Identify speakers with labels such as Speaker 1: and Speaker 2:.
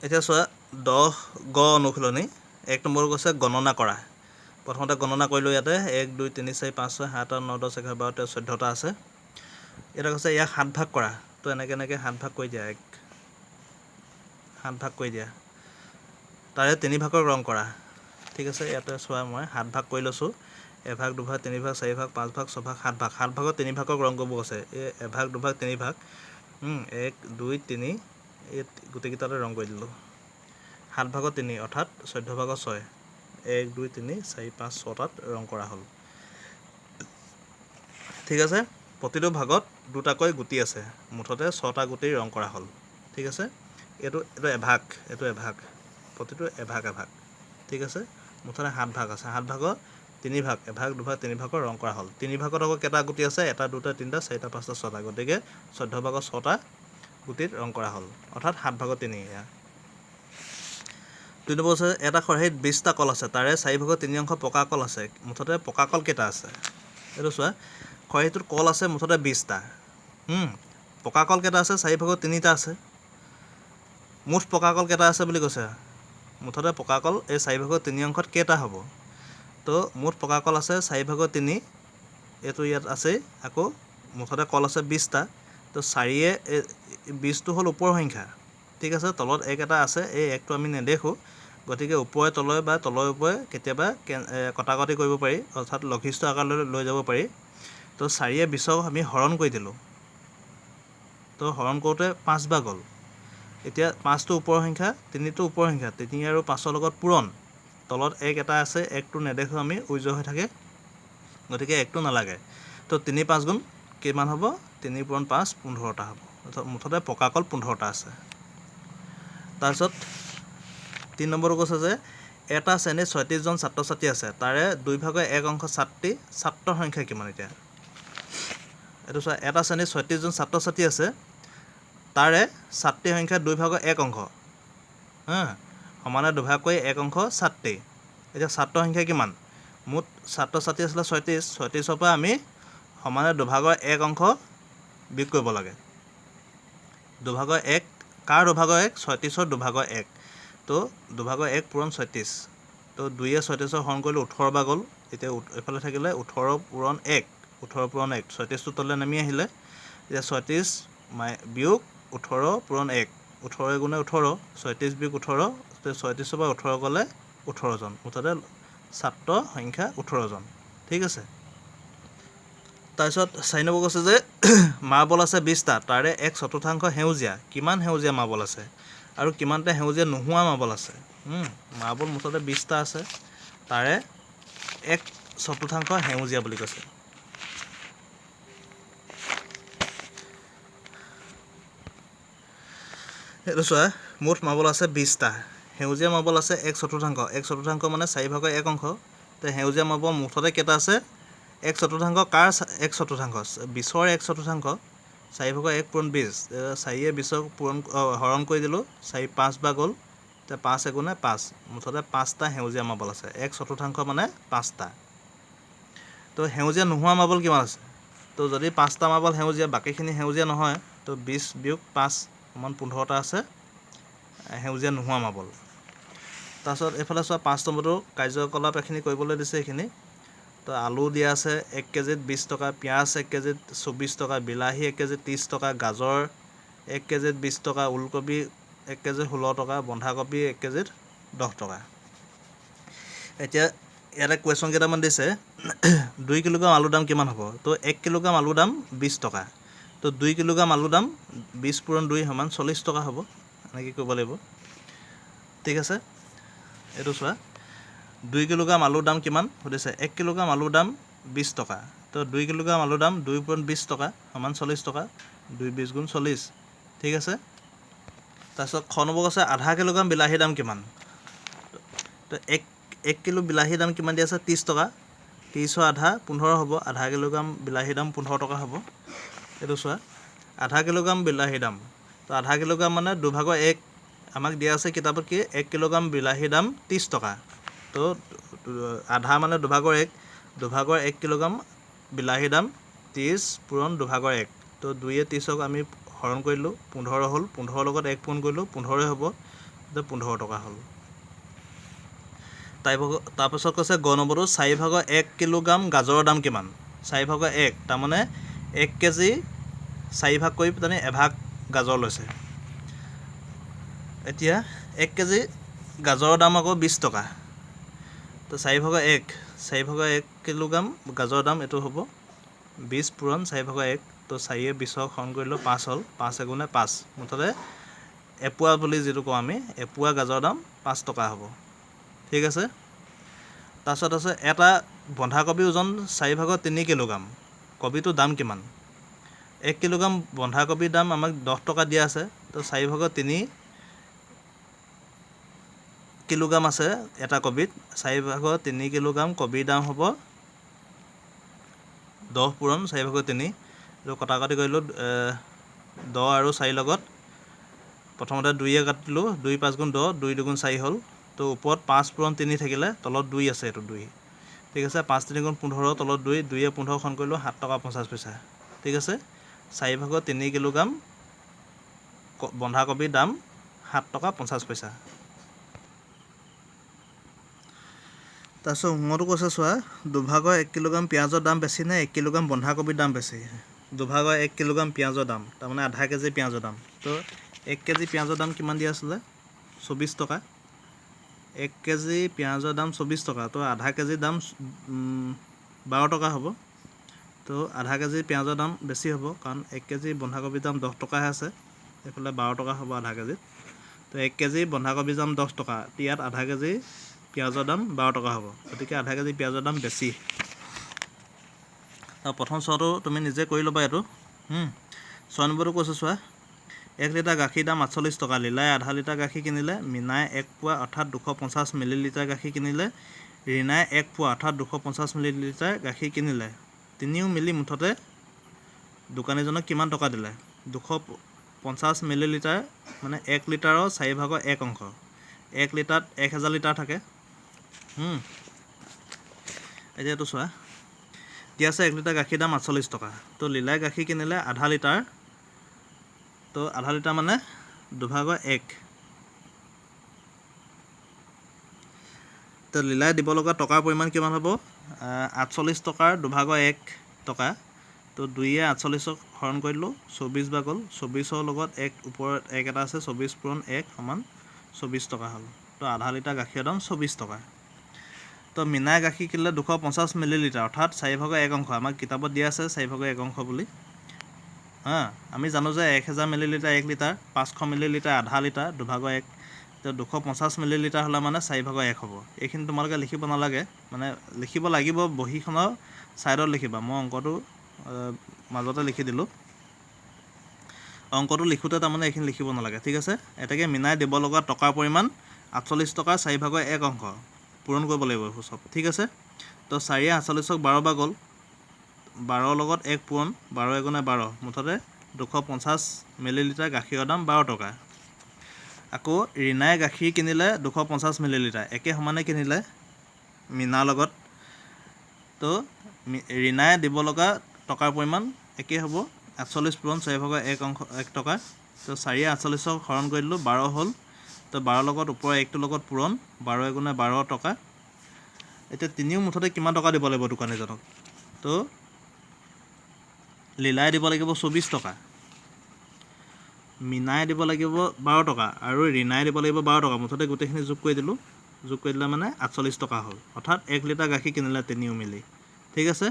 Speaker 1: এতিয়া চোৱা 10 গ অনুশীলনী 1 নম্বৰ কৈছে গণনা কৰা। প্ৰথমতে গণনা কৰিলোঁ, ইয়াতে 1 2 3 4 5 6 7 8 9 10 11 12 13 14টা আছে। এটা কৈছে ইয়াক 7 ভাগ কৰা, তো এনেকৈ এনেকৈ 7 ভাগ কৰি দিয়া, 1 7 ভাগ কৰি দিয়া, তাৰে 3 ভাগৰ ৰং কৰা। ঠিক আছে, ইয়াতে চোৱা মই 7 ভাগ কৰি লৈছোঁ, এভাগ দুভাগ তিনি ভাগ চাৰি ভাগ পাঁচ ভাগ ছয় ভাগ সাত ভাগ, সাত ভাগত তিনি ভাগক ৰং কৰিব কৈছে। এই এভাগ দুভাগ তিনি ভাগ, 1 2 3, এই গোটেইকেইটাতে ৰং কৰি দিলোঁ। সাত ভাগত তিনি অৰ্থাৎ চৈধ্য ভাগত ছয়, 1 2 3 4 5 6টাত ৰং কৰা হ'ল। ঠিক আছে, প্ৰতিটো ভাগত দুটাকৈ গুটি আছে, মুঠতে 6টা গুটিৰ ৰং কৰা হ'ল। ঠিক আছে, এইটো এইটো এভাগ, এইটো এভাগ, প্ৰতিটো এভাগ এভাগ। ঠিক আছে, মুঠতে 7 ভাগ আছে, 7 ভাগত তিনি ভাগ, এভাগ দুভাগ তিনি ভাগৰ ৰং কৰা হ'ল। তিনি ভাগত আকৌ কেইটা গুটি আছে, 1 2 3 4 5 6টা, গতিকে 14 ভাগত 6টা গুটিত ৰং কৰা হ'ল, অৰ্থাৎ 7 ভাগত 3। এয়া 2 নম্বৰ আছে, এটা খৰাহীত 20টা কল আছে, তাৰে 4 ভাগত 3 অংশ পকা কল আছে, মুঠতে পকা কল কেইটা আছে। এইটো চোৱা, খৰাহীটোত কল আছে মুঠতে 20টা, পকা কল কেইটা আছে, 4 ভাগত 3টা আছে, মুঠ পকা কল কেইটা আছে বুলি কৈছে। মুঠতে পকা কল এই 4 ভাগত 3 অংশত কেইটা হ'ব, তো মুঠ পকা কল আছে 4 ভাগত 3, এইটো ইয়াত আছেই, আকৌ মুঠতে কল আছে 20টা, তো 4য়ে এই 20টো হ'ল ওপৰৰ সংখ্যা। ঠিক আছে, তলত এক এটা আছে, এই একটো আমি নেদেখোঁ, গতিকে ওপৰে তলে বা তলৰ ওপৰে কেতিয়াবা কটাকটি কৰিব পাৰি, অৰ্থাৎ লঘিষ্ঠ আকাৰলৈ লৈ যাব পাৰি। তো 4য়ে 20ক আমি হৰণ কৰি দিলোঁ, তো হৰণ কৰোঁতে 5 ভাগ গ'ল। এতিয়া 5টো ওপৰৰ সংখ্যা, 3টো ওপৰৰ সংখ্যা, 3 আৰু 5ৰ লগত পূৰণ, তলত এক এটা আছে, একটো নেদেখোঁ আমি, উইজ হৈ থাকে, গতিকে একটো নালাগে। তো 3 5 গুণ কিমান হ'ব, 3 পূৰণ 5 15টা হ'ব, অৰ্থাৎ মুঠতে পকা কল 15টা আছে। তাৰপিছত 3 নম্বৰটো কৈছে যে এটা শ্ৰেণীত 36 জন ছাত্ৰ ছাত্ৰী আছে, তাৰে 2 ভাগৰ 1 অংশ ছাত্ৰী, ছাত্ৰৰ সংখ্যা কিমান। এতিয়া এইটো চোৱা, এটা শ্ৰেণীত 36 জন ছাত্ৰ ছাত্ৰী আছে, তাৰে ছাত্ৰীৰ সংখ্যা 2 ভাগৰ 1 অংশ, সমানে দুভাগকৈ 1 অংশ ছাত্ৰী। এতিয়া ছাত্ৰৰ সংখ্যা কিমান, মুঠ ছাত্ৰ ছাত্ৰী আছিলে 36, 36ৰ পৰা আমি সমানে দুভাগৰ 1 অংশ বিয়োগ কৰিব লাগে। দুভাগৰ 1, কাৰ দুভাগৰ 1, 36ৰ দুভাগৰ 1, তো দুভাগৰ 1 পূৰণ 36, তো 2য়ে 36ৰ হৰণ কৰিলে 18 ভাগ গ'ল। এতিয়া এইফালে থাকিলে 18 পূৰণ 1, 18 পূৰণ 1, 36টো তললৈ নামি আহিলে। এতিয়া 36 বিয়োগ 18 পূৰণ 1, 18 গুণে 18, 36 বিয়োগ 18, 36ৰ পৰা 18 গ'লে 18 জন, মুঠতে ছাত্ৰ সংখ্যা 18 জন। ঠিক আছে, তাৰপিছত 4 নম্বৰ কৈছে যে মাৰ্বল আছে 20টা, তাৰে 1/4 সেউজীয়া, কিমান সেউজীয়া মাৰ্বল আছে আৰু কিমানটা সেউজীয়া নোহোৱা মাৰ্বল আছে। মাৰ্বল মুঠতে 20টা আছে, তাৰে 1/4 সেউজীয়া বুলি কৈছে। এইটো চোৱা, মুঠ মাৰ্বল আছে 20টা, সেউজীয়া মাৰ্বল আছে 1/4, 1/4 মানে 4 ভাগৰ 1 অংশ। তে সেউজীয়া মাৰ্বল মুঠতে কেইটা আছে, 1/4, কাৰ 1/4, 20ৰ 1/4, 4 ভাগৰ 1 পূৰণ 20, 4য়ে 20ক পূৰণ, হৰণ কৰি দিলোঁ, 4 5 ভাগ গ'ল, তে 5 এগুণে 5, মুঠতে 5টা সেউজীয়া মাৰ্বল আছে, 1/4 মানে 5টা। তো সেউজীয়া নোহোৱা মাৰ্বল কিমান আছে, তো যদি 5টা মাৰ্বল সেউজীয়া, বাকীখিনি সেউজীয়া নহয়, তো 20 বিয়োগ 5 সমান 15টা আছে সেউজীয়া নোহোৱা মাৰ্বল। তাৰপিছত এইফালে চোৱা 5 নম্বৰটো কাৰ্যকলাপ এইখিনি কৰিবলৈ দিছে এইখিনি। তো আলু দিয়া আছে 1 কেজিত 20 টকা, পিঁয়াজ 1 কেজিত 24 টকা, বিলাহী 1 কেজিত 30 টকা, গাজৰ 1 কেজিত 20 টকা, ওলকবি 1 কেজিত 16 টকা, বন্ধাকবি 1 কেজিত 10 টকা। এতিয়া ইয়াতে কুৱেশ্যন কেইটামান দিছে, 2 কিলোগ্ৰাম আলুৰ দাম কিমান হ'ব, তো 1 কিলোগ্ৰাম আলুৰ দাম 20 টকা, তো 2 কিলোগ্ৰাম আলুৰ দাম 20 পূৰণ 2 সমান 40 টকা হ'ব, এনেকৈ কৰিব লাগিব। ঠিক আছে, এইটো চোৱা, 2 কিলোগ্ৰাম আলুৰ দাম কিমান সুধিছে, 1 কিলোগ্ৰাম আলুৰ দাম 20 টকা, তো 2 কিলোগ্ৰাম আলুৰ দাম 2 পূৰণ 20 টকা সমান 40 টকা, 2 20 গুণ 40। ঠিক আছে, তাৰপিছত খ নম্বৰ আছে আধা কিলোগ্ৰাম বিলাহীৰ দাম কিমান, তো 1 কিলো বিলাহীৰ দাম কিমান দিয়া আছে 30 টকা, 30ৰ আধা 15 হ'ব, আধা কিলোগ্ৰাম বিলাহীৰ দাম 15 টকা হ'ব। এইটো চোৱা, আধা কিলোগ্ৰাম বিলাহীৰ দাম, তো আধা কিলোগ্ৰাম মানে দুভাগৰ 1, আমাক দিয়া আছে কিতাপত কি 1 কিলোগ্ৰাম বিলাহীৰ দাম 30 টকা, তো আধা মানে দুভাগৰ 1, দুভাগৰ 1 কিলোগ্ৰাম বিলাহীৰ দাম 30 পূৰণ দুভাগৰ 1, তো 2য়ে 30ক আমি হৰণ কৰিলোঁ 15 হ'ল, 15ৰ লগত 1 পূৰণ কৰিলোঁ 15 হ'ব, 15 টকা হ'ল। তাৰপাছত কৈছে গ নম্বৰটো 4/1 কিলোগ্ৰাম গাজৰৰ দাম কিমান? 4/1, তাৰমানে 1 কেজি 4 ভাগ কৰি তাৰমানে এভাগ গাজৰ লৈছে। এতিয়া 1 কেজি গাজৰৰ দাম আকৌ 20 টকা, তো 4/1, 4/1 কিলোগ্ৰাম গাজৰৰ দাম এইটো হ'ব 20 পূৰণ 4/1, তো 4 20 হৰণ কৰিলোঁ 5 হ'ল, 5 এগুণে 5, মুঠতে এপোৱা বুলি যিটো কওঁ আমি, এপোৱা গাজৰৰ দাম 5 টকা হ'ব। ঠিক আছে। তাৰপিছত আছে এটা বন্ধাকবিৰ ওজন 4/3 কিলোগ্ৰাম, কবিটোৰ দাম কিমান? 1 কিলোগ্ৰাম বন্ধাকবিৰ দাম আমাক 10 টকা দিয়া আছে, তো 4/3 কিলোগ্ৰাম আছে এটা কবিত, 4/3 কিলোগ্ৰাম কবিৰ দাম হ'ব 10 পূৰণ 4/3। এইটো কটাকটি কৰিলোঁ, 10 আৰু 4 লগত প্ৰথমতে 2 কাটিলোঁ, 2 5 গুণ 10, 2 দুগুণ 4 হ'ল, তো ওপৰত 5 পূৰণ 3 থাকিলে, তলত 2 আছে, এইটো 2। ঠিক আছে, 5 3 গুণ 15, তলত 2, 2 15 হৰণ কৰিলোঁ 7 টকা 50 পইচা। ঠিক আছে, 4/3 কিলোগ্ৰাম বন্ধাকবিৰ দাম 7 টকা 50 পইচা। তাৰপিছত ঙটো কৈছে চোৱা, 2/1 কিলোগ্ৰাম পিঁয়াজৰ দাম বেছি নে 1 কিলোগ্ৰাম বন্ধাকবিৰ দাম বেছি? 2/1 কিলোগ্ৰাম পিঁয়াজৰ দাম, তাৰমানে আধা কেজি পিঁয়াজৰ দাম। তো 1 কেজি পিঁয়াজৰ দাম কিমান দিয়া আছিলে? 24 টকা। 1 কেজি পিঁয়াজৰ দাম 24 টকা, তো আধা কেজিৰ দাম 12 টকা হ'ব। তো আধা কেজি পিঁয়াজৰ দাম বেছি হ'ব, কাৰণ 1 কেজি বন্ধাকবিৰ দাম 10 টকাহে আছে, এইফালে 12 টকা হ'ব আধা কেজিত। তো 1 কেজি বন্ধাকবিৰ দাম 10 টকা, ইয়াত আধা কেজি পিঁয়াজৰ দাম 12 টকা হ'ব, গতিকে আধা কেজি পিঁয়াজৰ দাম বেছি। প্ৰথম চোৱাটো তুমি নিজে কৰি ল'বা এইটো। 6 নম্বৰটো কৈছোঁ চোৱা, 1 লিটাৰ গাখীৰ দাম 48 টকা, লীলাই আধা লিটাৰ গাখীৰ কিনিলে, মীনাই 1 পোৱা অৰ্থাৎ 250 মিলিলিটাৰ গাখীৰ কিনিলে, ৰীণাই 1 পোৱা অৰ্থাৎ 250 মিলিলিটাৰ গাখীৰ কিনিলে, তিনিও মিলি মুঠতে দোকানীজনক কিমান টকা দিলে? 250 মিলিলিটাৰ মানে 1 লিটাৰৰ 4/1 অংশ, 1 লিটাৰত 1000 লিটাৰ থাকে। এতিয়া এইটো চোৱা, দিয়া আছে 1 লিটাৰ গাখীৰ দাম 48 টকা, তো লীলাই গাখীৰ কিনিলে আধা লিটাৰ, তো আধা লিটাৰ মানে 2/1, তো লীলাই দিব লগা টকাৰ পৰিমাণ কিমান হ'ব? 48 টকাৰ 2/1 টকা, তো 2 48 হৰণ কৰিলোঁ 24 ভাগ হ'ল, 24ৰ লগত 1 ওপৰত 1 এটা আছে, 24 পূৰণ 1 সমান 24 টকা হ'ল। তো আধা লিটাৰ গাখীৰৰ দাম 24 টকা। তো মীনাই গাখীৰ কিনিলে 250 মিলিলিটাৰ অৰ্থাৎ 4/1 অংশ, আমাক কিতাপত দিয়া আছে 4/1 অংশ বুলি। হা, আমি জানো যে 1000 মিলিলিটাৰ 1 লিটাৰ, 500 মিলিলিটাৰ আধা লিটাৰ, 2/1, তো 250 মিলিলিটাৰ হ'লে মানে 4/1 হ'ব। এইখিনি তোমালোকে লিখিব নালাগে, মানে লিখিব লাগিব বহীখনৰ ছাইডত লিখিবা, মই অংকটো মাজতে লিখি দিলোঁ। অংকটো লিখোঁতে তাৰমানে এইখিনি লিখিব নালাগে, ঠিক আছে। এতেকে মীনাই দিব লগা টকাৰ পৰিমাণ 48 টকা 4/1 অংশ পূৰণ কৰিব লাগিব চব, ঠিক আছে। তো 4 48 12 বাৰ গ'ল, 12ৰ লগত 1 পূৰণ, 12 এগুণে 12, মুঠতে 250 মিলিলিটাৰ গাখীৰৰ দাম 12 টকা। আকৌ ৰীণাই গাখীৰ কিনিলে 250 মিলিলিটাৰ, একে সমানে কিনিলে মীনাৰ লগত, তো ৰীণাই দিব লগা টকাৰ পৰিমাণ একেই হ'ব, 48 পূৰণ 4/1 অংশ 1 টকা। তো 4 48 হৰণ কৰি দিলোঁ 12 হ'ল, তো 12 লগত ওপৰৰ 1টোৰ লগত পূৰণ, 12 এগুণে 12 টকা। এতিয়া তিনিও মুঠতে কিমান টকা দিব লাগিব দোকানীজনক? তো লীলাই দিব লাগিব 24 টকা, মীনাই দিব লাগিব 12 টকা আৰু ৰীণাই দিব লাগিব 12 টকা, মুঠতে গোটেইখিনি যোগ কৰি দিলোঁ, যোগ কৰি দিলে মানে 48 টকা হ'ল, অৰ্থাৎ 1 লিটাৰ গাখীৰ কিনিলে তিনিও মিলি, ঠিক আছে।